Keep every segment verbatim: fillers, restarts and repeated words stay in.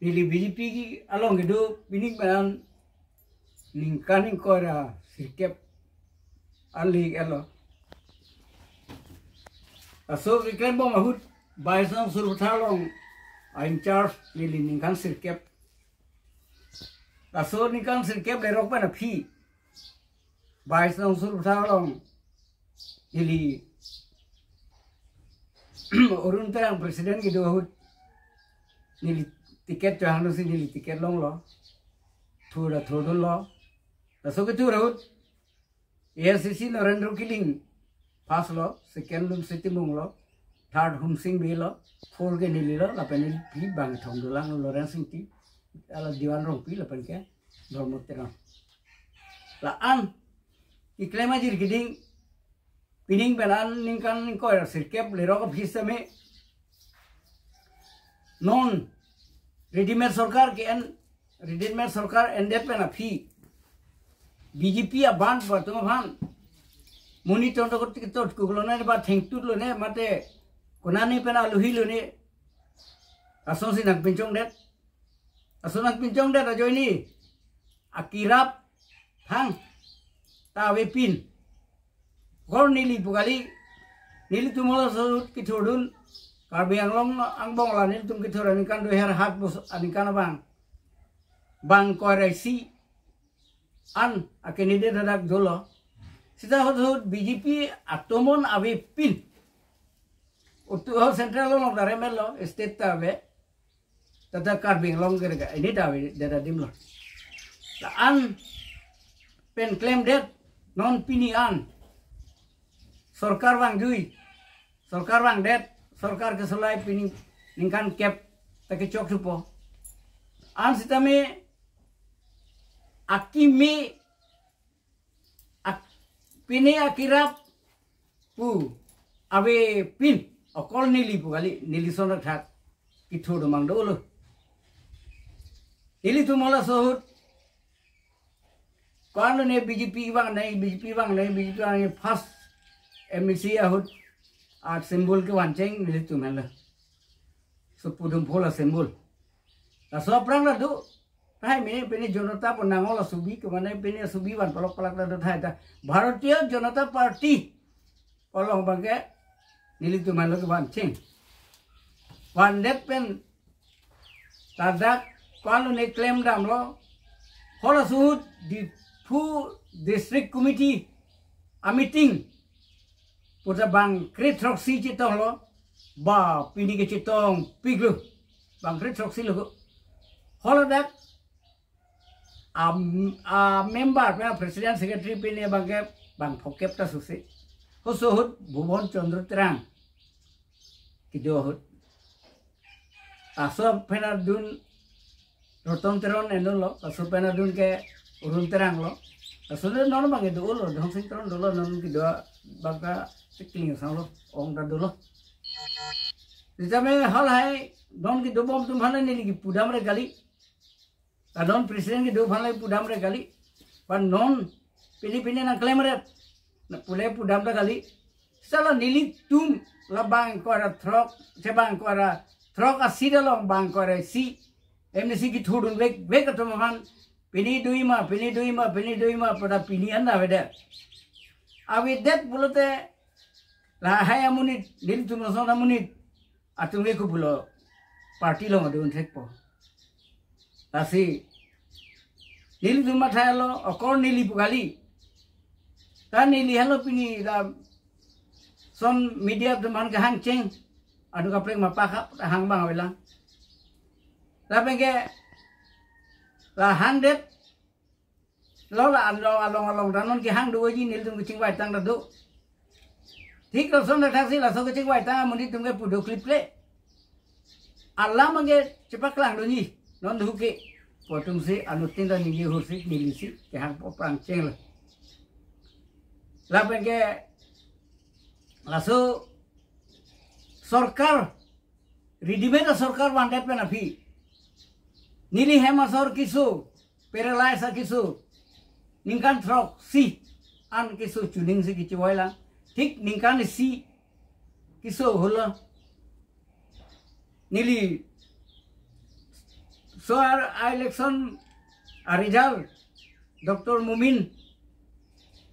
Neli B J P along kedo pining pen an ningkan ingkoi ra sirkep an le-iklo. Laso keklembom ahut Bais Nong Sarupathar along a-in charge neli ningkan sirkep. Laso ningkan sirkep lerok pen aphi Bais Nong Sarupathar along neli Arun Terang president kedo ahut neli ticket chohangsi neli ticket longlo. Thur ra thurdunlo. Laso kethur ahut A I C C Narendra Killing first lo, second Lumsing Timung lo, third Humsing Bey lo, four ke neli lo, lapen neli phi bang thom dolang Lawrence Ingti, hala Diwan Rongpi lapen ke Dharma Terang. La-an keklem ajir keding pining pen an ningkan ingkoi ra sirkep lerok aphi sitame non readymade sorkar ke-en, readymade sorkar endet pen aphi B J P a-band pu atum aphan monit tong tokot ketot kuklone ba thengtutlone mate konane pen aluhilone asonsi nangpinchongdet. Ason nangpinchongdet ajoine akirap thang ta avepin. Kor neli pu kali, nelitum halaso ahut kethurdun, Karbi Anglong angbong la nelitum kethur aningkan dui har hat bus aningkan abang, bang ingkoi ra isi an a-candidate hadak dolo. Sita ahut ahut B J P atomon avepin. Utu ho central along ta remelo, state ta ave. Tata Karbi Anglong ke rega ini ta ave, dada adim lo. La-an pen klemdet non pini an sorkar vangjui, sorkar vangdet, sorkar kesolai pini ningkan kep ta kechok thupo. An sitame akimi ak-, pini akirap pu avepin, okol neli pu kali, neli son athak kethur do mang dolo. Nelitum halaso ahut ko-an lone B J P vangnei, B J P vangnei, B J P vangnei, first M A C ahut a-symbol kevancheng nelitum henlo. Sopo Dumpho la-symbol. Laso aphrang ta do. Tahai mene pini Janata pu nanglo, subi kemane pini subi van palok palak ta do tahai ta. Bharatiya Janata Party along abangke nelitum henlo kevancheng. Vandet pen ladak ko-an lone klem damlo. Halaso ahut Diphu District Committee a-meeting puta bang kre throksi chetonglo, ba pini ke chetongpiklo, bang kre throksi lo. Haladak a, a-member pen president secretary pini abangke bang phokep ta susi. Halaso ahut Bhuban Chandra Terang kedo ahut. Laso pen adun Roton Teron endunlo, laso pen adun ke Arun Terang lo. Laso le non abangke dolo, Dhongsing Teron dolo, non kedo abangke Sikling Sanglo, ong ta dolo. Sitame halahai non kedobom atum aphan neli kipudamre kali. La non president kedo aphan le pudamre kali. Ba non pini pini nangklemret. Na pule pudam ta kali. Sala nelitum la bang ingkoi ra throk, che bang ingkoi ra throk a-seat along bang ingkoi ra isi M D C kethurdun vek vek atum aphan pini dui ma, pini dui ma, pini dui ma, pada pini an avedet. Avedet pulote lahai amonit, nelitum ason amonit atum ke kopulo party along adun thekpo. Lasi nelitum matha lo, okor neli pu kali. Ta neli henlo pini lason media atum aphan kehangcheng. Adu kaprek ma pakap hang abang avelang. Lapen ke la hangdet lo, la along along along ta non kehang doji, nelitum kechingvai tang ta do. Thik lason athaksi laso kechingvai tang amonit atum ke pudo kliple. Alam abangke chepaklang doji. Non duke pu atumsi anuttin ta neli ahutsi nelisi kehangpo, prangcheng lo. Lapen ke laso sorkar, readymade sorkar vandet pen aphi neli hem asor keso, paralyze akeso, ningkan throksi an keso chuningsi kechivailang. Thik ningkan isi keso holo neli So, ar a-election a-result, Doctor Momin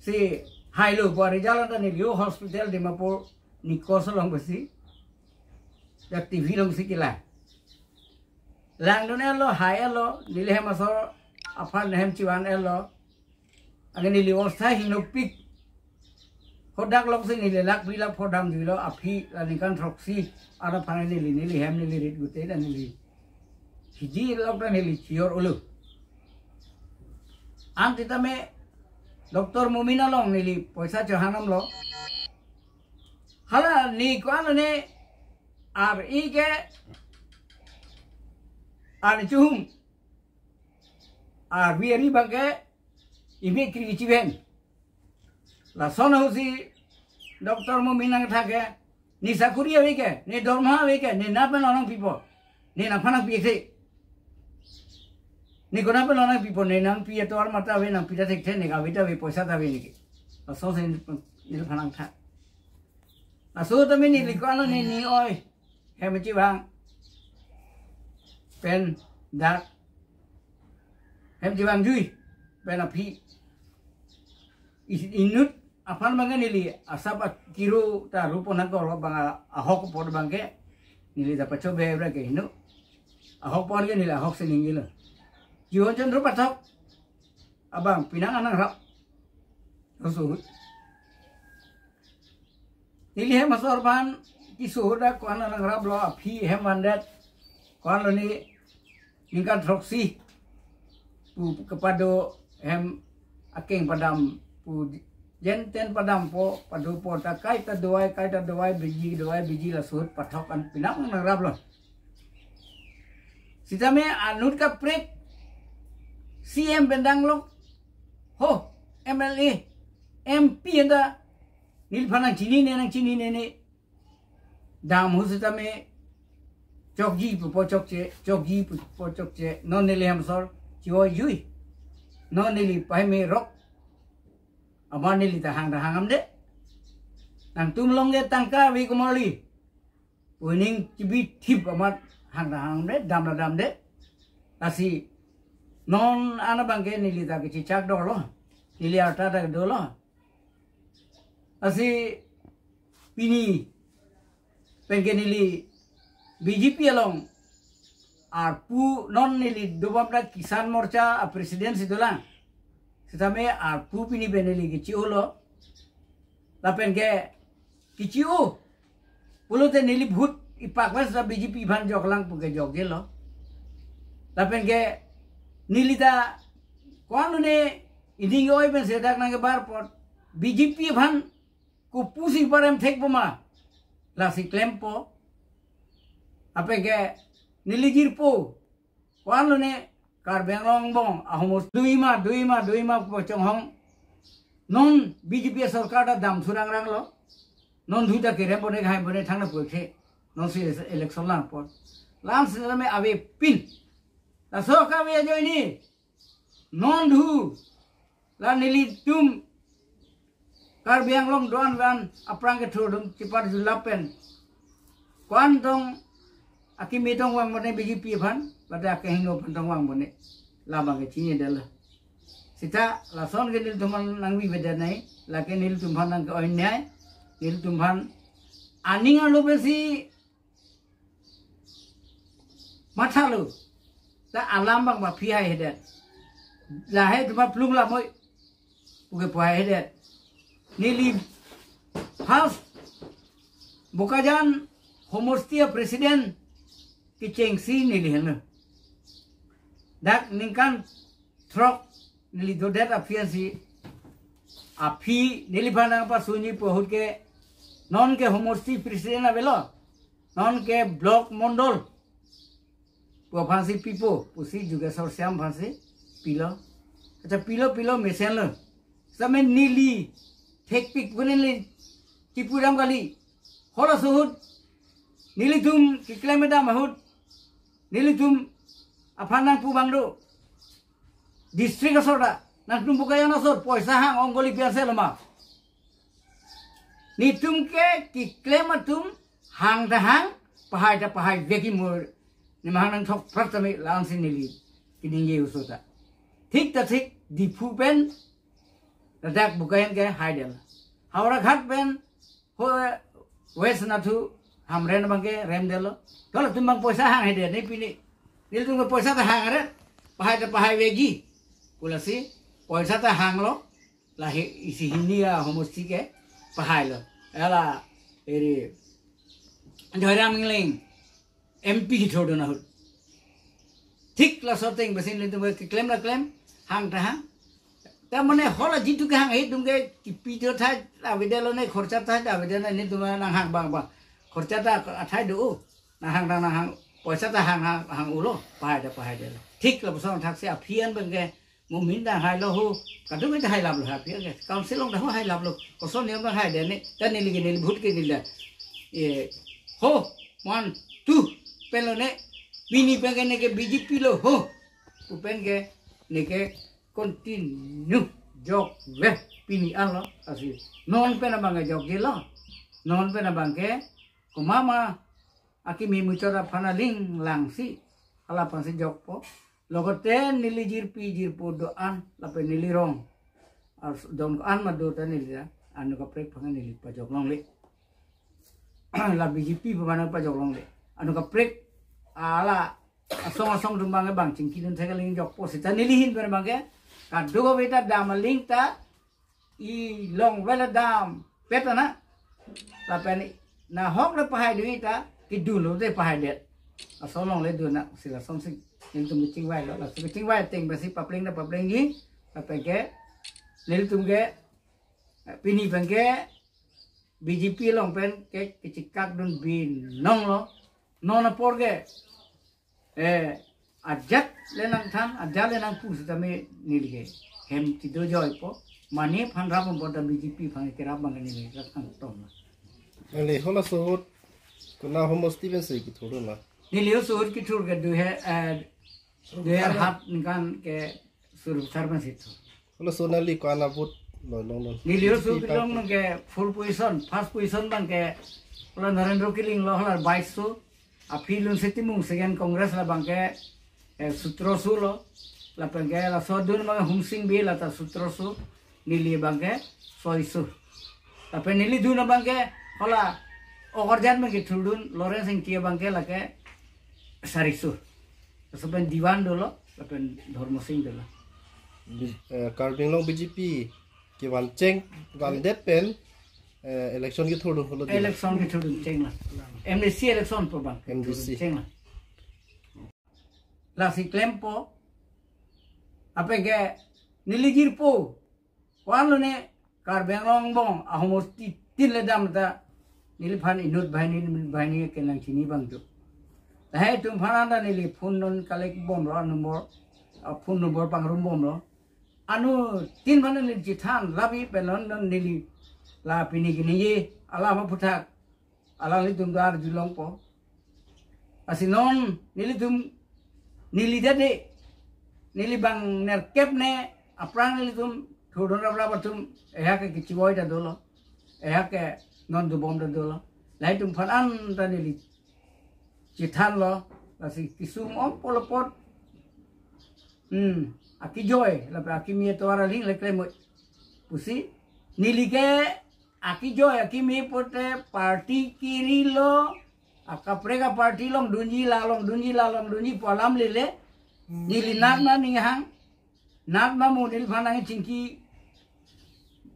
si hailo pu a-result anta neli o hospital Dimapur Nikos along pusi, dak T V alongsi kelang. Langdun-etlo, hai-etlo, neli hem asor aphan hem chivan-etlo. Anke neli obostha hingnopik. Hadak loksi neli lakh phli lakh pho damjuilo, aphi la ningkan throksi, ara aphan neli, neli hem neli rit gute dan neli hidi lok dan neli chior ulu. Ante tame Doctor Momin along neli poisa chohangdamlo. Hala ne ko-an ne ar-i ke, ar chuhum, ar-vi ari abangke imi kri chiven. Lason ahutsi Doctor Momin nangthak ke, ne sakuri ave ke, ne dorma ave ke, ne nangpen lo nangpipo, ne nangphan nangpi-ik-e. Ne konat pen lo nangpipo, ne nangpi atovar mata ave, nangpi ta thekthe, ne kave ta ave, poisa ta ave neke. Lasonsi neliphan nangthak. Laso tame neli ko-an ne, ne oi hem chivang pen dak hem chivangjui pen aphi is-, inut aphan abangke neli asap akiro ta rupo nangkolo abang a-, ahok apot abangke neli ta pachobe ra ke hinu. Ahok apot ke neli ahok si ningjelo. Jiwon Chandra Pathak abang penang anang rap. Laso ahut neli hem asor aphan keso dak ko-an nangraplo, aphi hem vandet, ko-an lo ne ningkan throksi pu kepado hem akeng padam pu, jenten padampo, padopo ta kaita dawai, kaita dawai, biji dawai, biji, laso ahut Pathak an penang nangraplo. Sitame anut kaprek C M pen danglok, ho, M L A, M P anta neliphan nangchinine, nangchinine ne dam ahut sitame chokji pupo chokche, chokji pupo chokche, non neli hem asor chivoijui, non neli paheme rok, amat neli ta hang ta hangdamde. Nangtum along ke tangka ave komarli pu aning chibithip amat hang ta hangdamde, dam ta damde. Lasi non an abangke neli ta kechechak dolo, neli arta ta dolo. Lasi pini penke neli B J P along arpu, non neli dobom dak Kisan Morcha a-president si dolang. Sitame arpu pini pen neli kechi-olo. Lapenke kechi-o pulote neli vote ipak ves la B J P aphan joklang puke jokjelo. Lapenke neli ta ko-an lo ne ining oi pensi dak nangkebar apot B J P aphan kopusi parem thekpo ma, lasi klempo. Lapenke neli jirpo, ko-an lo ne Karbi Anglong angbong ahomos dui ma, dui ma, dui ma pu chonghong. Non B J P sorkar ta dam surang ranglo. Non dui ta kerem bone, hai bone, thangna pu-ik-e. Non si election lang apot. Lang sitame avepin. Laso kave ajoine non dui la nelitum Karbi Anglong do-an van aphrang kethur atum chipar julap pen ko-an tong akimi tong vang bone B J P aphan, bade akehingno aphan tong vang bone. Labang kechinine dala. Sita lason ke nelitum aphan nangvi beda nai, lake nelitum aphan nangke-oi nai, nelitum aphan aning arlo pensi mathalo. Ta alam abang ba phi haihedet. Lahai tuma plung lamoi puke pu haihedet. Neli first Bokajan homosti a-president kechengsi neli henlo. Dak ningkan throk neli dodet aphi ansi aphi neliphan nangpasunji pu ahut ke non ke homosti president avelo, non ke block mondol pu aphansi pipo pusi Jugesor Shyam aphansi pilo. Acha pilo pilo mesenlo. Sitame neli thekpik pu neli chipudam kali. Halaso ahut nelitum keklem dam ahut nelitum aphan nangpu abang do. District asor ta, nangtum Bokajan asor poisa hang ong kali pi ase loma. Netum ke keklem atum hang ta hang, pahai ta pahai vekji mo. Nemahang nangthok prat tame la-ansi neli keningje oso ta. Thik ta thik, Diphu pen ladak Bokajan ke haidetlo. Howraghat pen ho West Nathu Hamren abang ke remdetlo. Halatum abang poisa hang haidet ne pini. Nelitum ke poisa ta hang ret. Pahai ta pahai vekji pu lasi poisa ta hanglo. Lahei isi hini ahomosti ke pahailo. Hala eri Joyram Engleng M P kethurdun ahut. Thik laso ateng pensi nelitum keklem la klem, hang ta hang. Ta mane hala jitu kehang atum ke kipi ta thai avedetlo ne, khorcha ta thai avedetlo ne, nelitum nanghang abang abang. Khorcha ta athai do, nanghang ta nanghang, poisa ta hang hang hang-ulo, pahai ta pahaidetlo. Thik lapuson thaksi aphi an abang ke mumin ta hailo ho, kadung ta hailaplo ha aphi ke. Council along ta ho hailaplo. Koson niyom ta haidet ne, ta neli ke neli vote ke neli da. E, ho, one, two, penlo ne, pini pen ke neke B J P lo ho. Pu pen ke neke continue jokve pini anlo, lasi non pen abang ke jokjelo. Non pen abang ke komat ma akimi muchot aphan aling langsi, hala aphansi jokpo. Logote neli jirpi jirpo do-an lapen neli rong, ar don ko-an ma do ta neli ta, anut kaprek aphan neli pajok longle. La B J P pu mane pajok longle. Anut kaprek hala asong asong atum abang ke bang chingkidun thek aling jokpo seta neli ahin pen abang ke kadokave ta dam aling ta, e, longvelo dam pet ana. Lapen nahok le pahai dui ta, kedunlo te pahaidet. Laso longle dun na, si lasonsi nelitum kechingvailo, laso kechingvai ateng pensi papleng ta paplengji. Lapen ke nelitum ke, eh, pini pen ke B J P along pen ke kechikak dun binonglo. Non apor ke, eh, ajat le nangthan, ajat le nangpu sitame neli ke hem chido joipo. Mane aphan rap apor ta B J P aphan kerap abang neli rat kangtomlo. Neli halaso ahut konat ahomosti pensi kethurdunlo? Neli halaso ahut kethur ke dui ha, eh, dui hajar hat ningkan ke Surabhi pensi thur. Halaso neli ko-an a-vote lo longlo? Neli halaso B J P kelong party. Nang ke fourth position, first position abang ke hala Narendra Killing lo, hala baisho. Aphi Lunse Timung, second Congress, la abang ke, eh, sotroso lo. Lapen ke laso adun abang Humsing Bey, la ta sotroso. Neli abang ke soiso. Lapen neli dun abang ke hala okorjan abang kethurdun, Lawrence Ingti abang ke lake sariso. Laso pen Diwan dolo, lapen Dharmasing dolo. Bi-, eh, Karbi Anglong B J P kevan cheng, vandet pen, eh, election kethurdun holo di. Election kethurdun chenglo. M D C election pu abang. M D C. Chenglo. Lasi klempo. Lapen ke neli jirpo. Ko-anlo ne Karbi Anglong angbong ahomosti tin le dam ta neliphan inut banghini, inut banghini ke nangchini abang do. Lahei atum aphan anta neli phone non collect bomlo, number, ah, phone number pangrum bomlo. Anuttin aphan neli chethan labi pen non non neli la pini keningje alam aphuthak alanglitum do arjulongpo. Lasi non nelitum, neli dade, neli bang nerkep ne aphrang nelitum thurdun raprap atum, eha ke kechivoi ta dolo, eha ke non dobom ta dolo. Lahei atum aphan anta neli chethanlo, lasi kesung om polo apot, hmm, akejoi, lapen akimi atovar aling le klemoi pusi, neli ke akejoi akimi pulote party kerilo, akaprek a-party along dunji, la along dunji, la along dunji pu alam lele, neli nat ma ninghang, nat ma mo neliphan nangchingki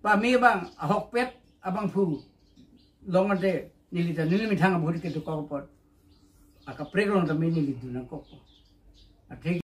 pame abang, ahokpet abangphu long ante neli ta neli methang a-vote kedokok apot akaprek along tame neli dun nangkokpo. Atheke